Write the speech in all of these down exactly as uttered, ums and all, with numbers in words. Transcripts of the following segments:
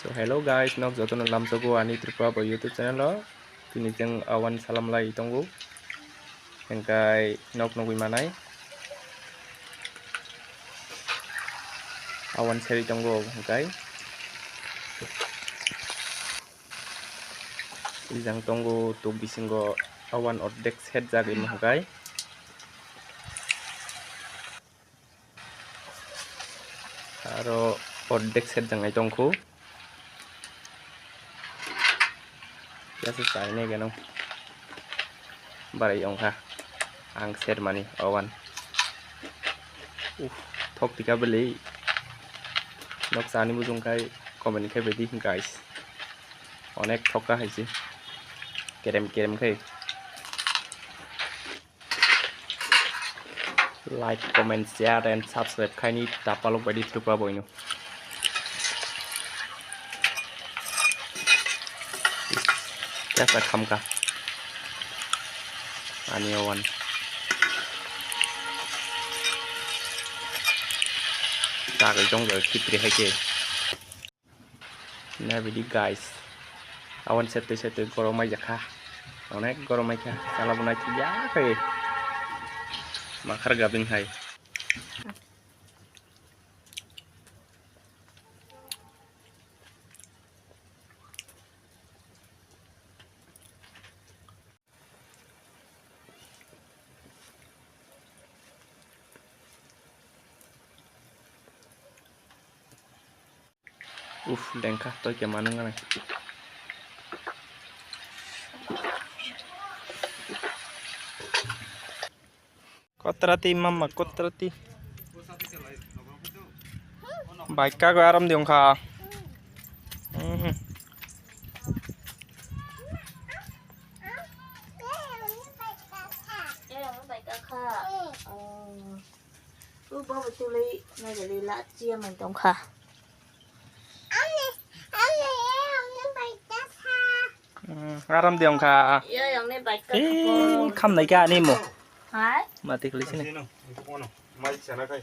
So hello guys, nok jotono lamsogo ani Tripura bo YouTube channel o. Tini chwng awan salam lai tongo. Hingkai nok nugwi manai. Awan seri tongo hingkai. Ijang tongo tuk bisingo awan ordek set jagwi hingkai. Aro ordek set jangai tongkhu. Yasa saine gano. Barai ongkha. Ang set mani awan. Uff, thok tika beli. Nok sani bujung kai comment kai bedi guys. Onek thok ka haisi. Kerem kerem kai. Like, comment, share and subscribe khaini tapalok baidi Tripura boino. Kesa khamka. Ani awan. Tagwi tong jao khipri hai khe. Nabidi guys, awan setwi setwi gorom mai jakha, onek gorom mai kha, chala bo naithoya khe makhar gabing hai. Uff, lengkha toi khe manung nai. Kotrati mama kotrati. Baika go aram diong kha. Mhm. Ubo butulwi naijali la chia mai tongkha. Mm, aram de ongkha. Eh, khamnai kha ani mo. Hai? Mati khali sini. Mai sana kai.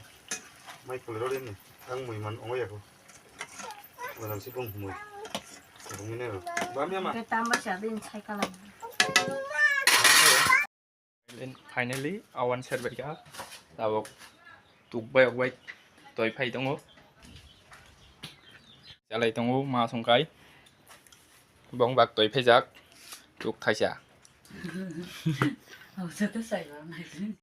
Mai khali rode ni. Ang mui man ongya ko. Malam si bung mui. Bung ini lo. Bam ya ma. Ke tambah siapa yang saya kalah? Finally, awan serbaikha. Tabok tuk bai ok bai toi phai tongo. Chalai tongo ma songkai. Bong bak toi phaijak. Tuk thaisa. Hausa to sai ba nai.